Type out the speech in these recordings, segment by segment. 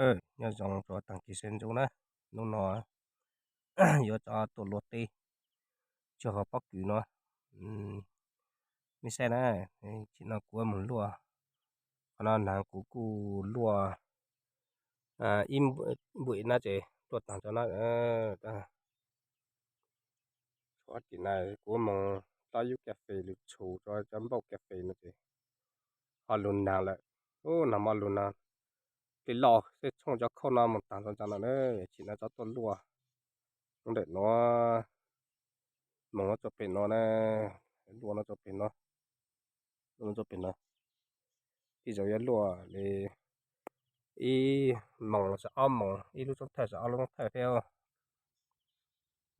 Nyob zoo rau tag kis sawv ntxov na, hnub no yuav tso tuaj luaj teb tsuag hauv pob kws no. Nej saib na, tam sim no kuv mus luaj, qhov no na kuv kuj luaj ib npum na ces luaj tag tso na. Tam sim no kuv mus tau ib lub kas fes lwm txhus rau cov npauj kas fes no ces ho lug nag lawm. Ub, nag hmo lug nag, plig loj xwb, tshooj cov khauj no mus tag tso ntsa no na. Tam sim no tso tuaj luaj ntawm no, mus no tso pem no na, luaj no tso pem no, luaj no tso pem no. Tej zaum yuav luaj li ib moos los tsis ob moos, ib lub tsoob thawj tsis ob lub tsoob thawj thiab.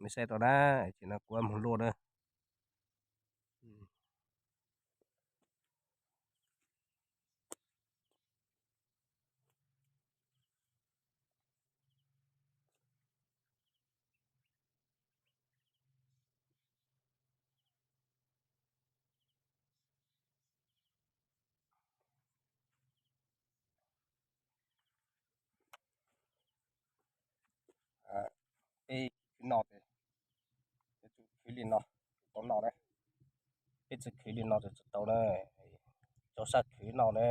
Nej saib tau na, tam sim no kuv mus luaj na. Peb khwv no ces, peb tsis khwv li no, tsis tau noj na. Peb tsis khwv li no ces tsis tau na, rau sab khwv noj na.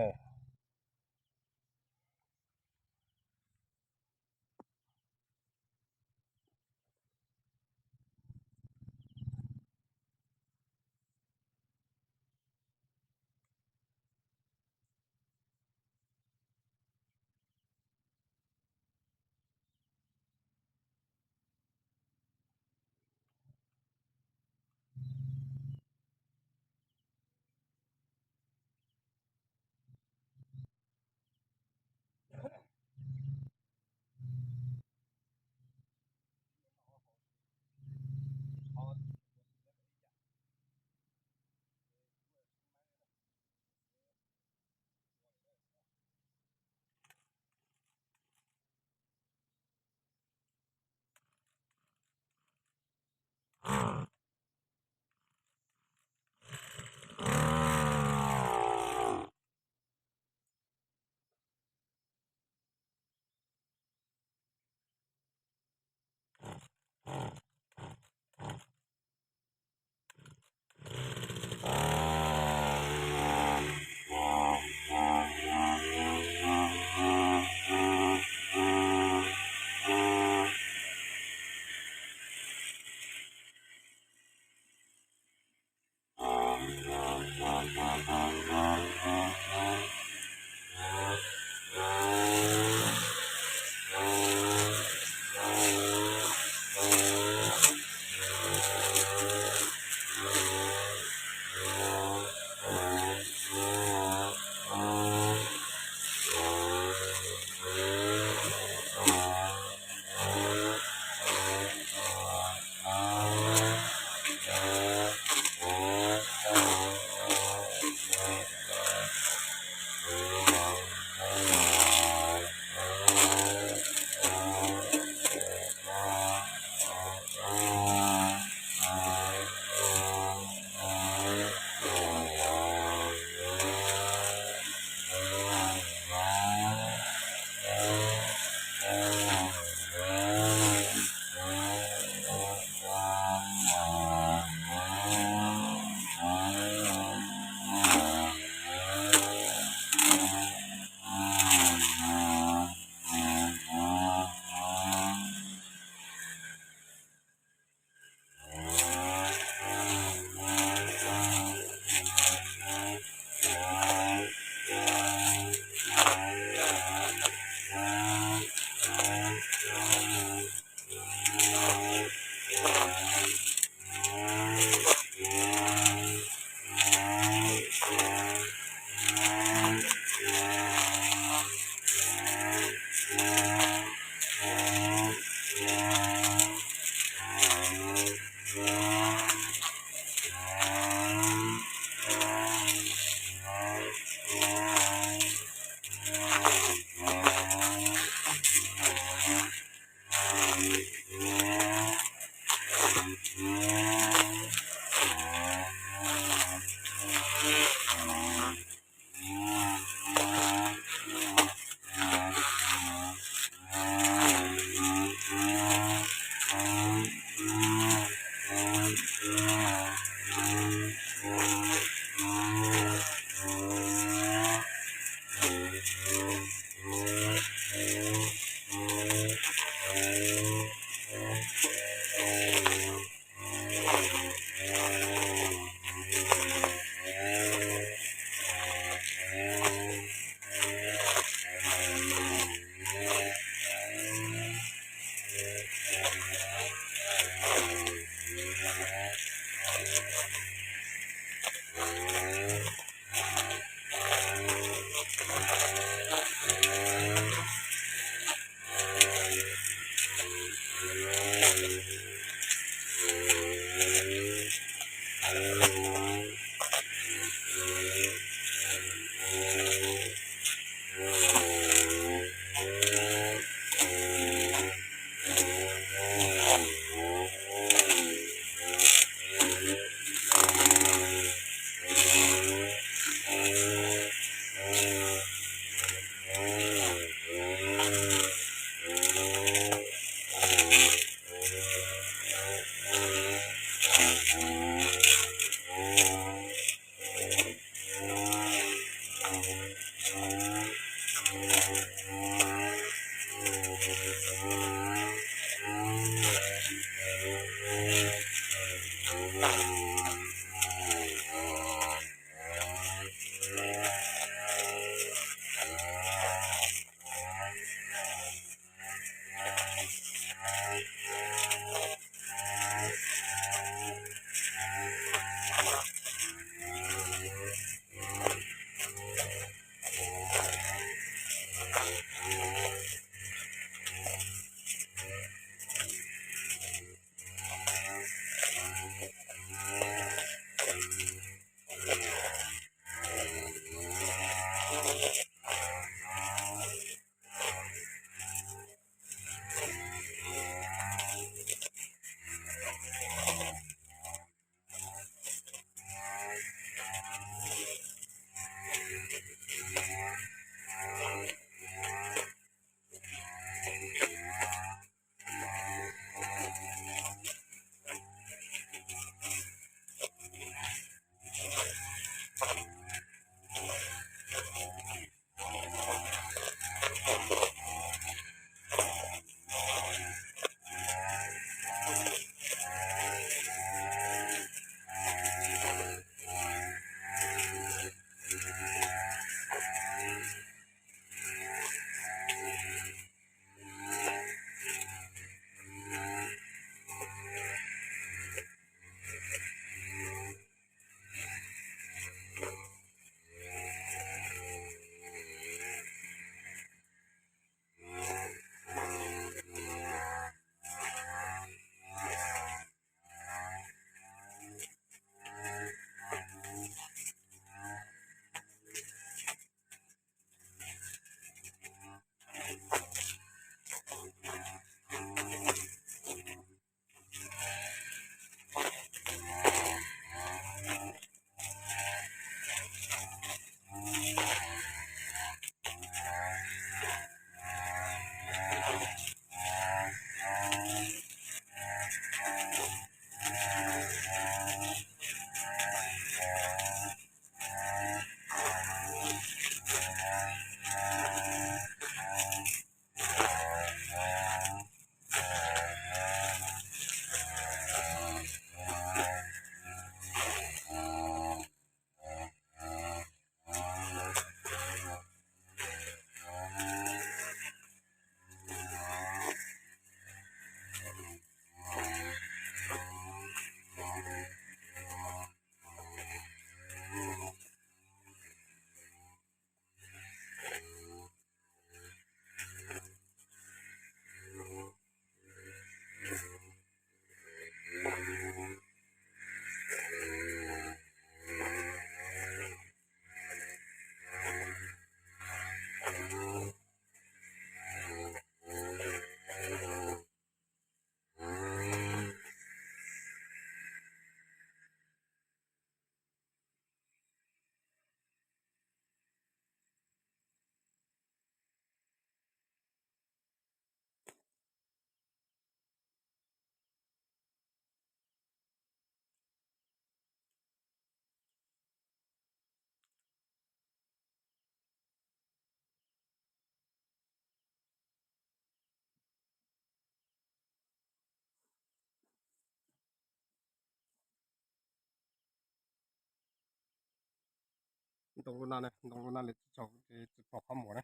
Ntoo lub no, ntoo lub no lawv tsis txaus, tsis pom qhov muag na.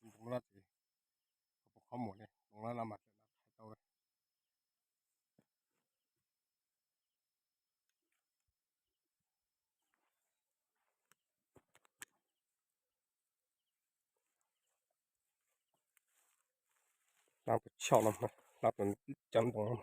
Ntoo lub no ces pom qhov muag li, ntoo lub no mas tau. Lab tus choj no, lab tus cov ntoo no.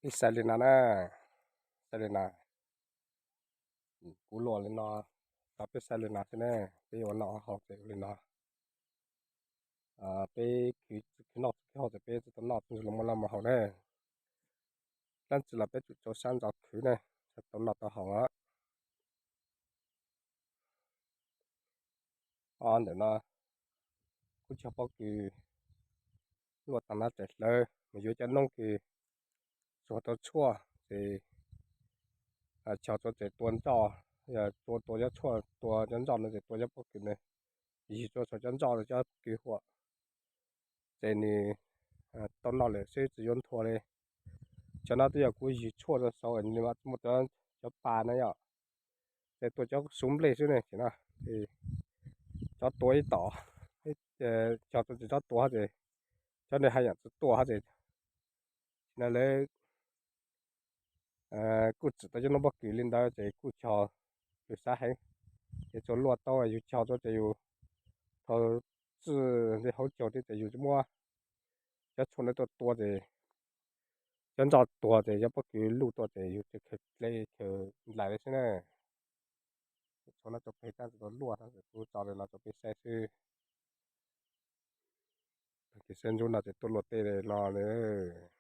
Peb xaiv li no na, xaiv li no, kuv luam li no, tau peb xaiv li no xwb ne, peb ua noj haus ces li no. Peb khwv noj khwv haus ces peb tsis tau noj los muaj noj muaj haus ne. Dab tsi los peb tsum tau sab ntso khwv ne, tau noj tau haus. Ob ntawm no kuj cog pob kws luaj tag nrho ces hlawv mus yuav cov noob kws tsuag tau tshuaj ces, cog tsuag ces tua ntsoj, tua tua cov tshuaj tua cov ntsoj no ces tua cov pob kws na, yig tsuag tsuag cov ntsoj cov kws huam ces nws tau noj lawm xwb tsis yuav nthua li. Cov no twb yog kuv yig tshuaj rau saud, nws mas muaj cov pas na yom, ces tua cov xuv nplej xwb ne, ces no cov tua ib tom, cog tsuag ces cov tua ces cov ntawd haj yam tsis tua ces, no lawv kuj tsim tau cov noob pob kws li ntawd ces kuj cog, yus xav heev, ces tsuas luaj tau yus cog tau ces yus thaum txij ntawm hauv caug thiab ces yus muab cov tshuaj ntawd tuaj tua ces cov ntsoj tuag ces cov pob kws luj tuaj ces yus khaws dlej khaws nplaim li xwb na. Tshuaj no tau peb tab tsis tau luaj, kuv tso li no rau peb saib xwb. Ces sab ntsuv no ces tuaj luaj tej no lawm.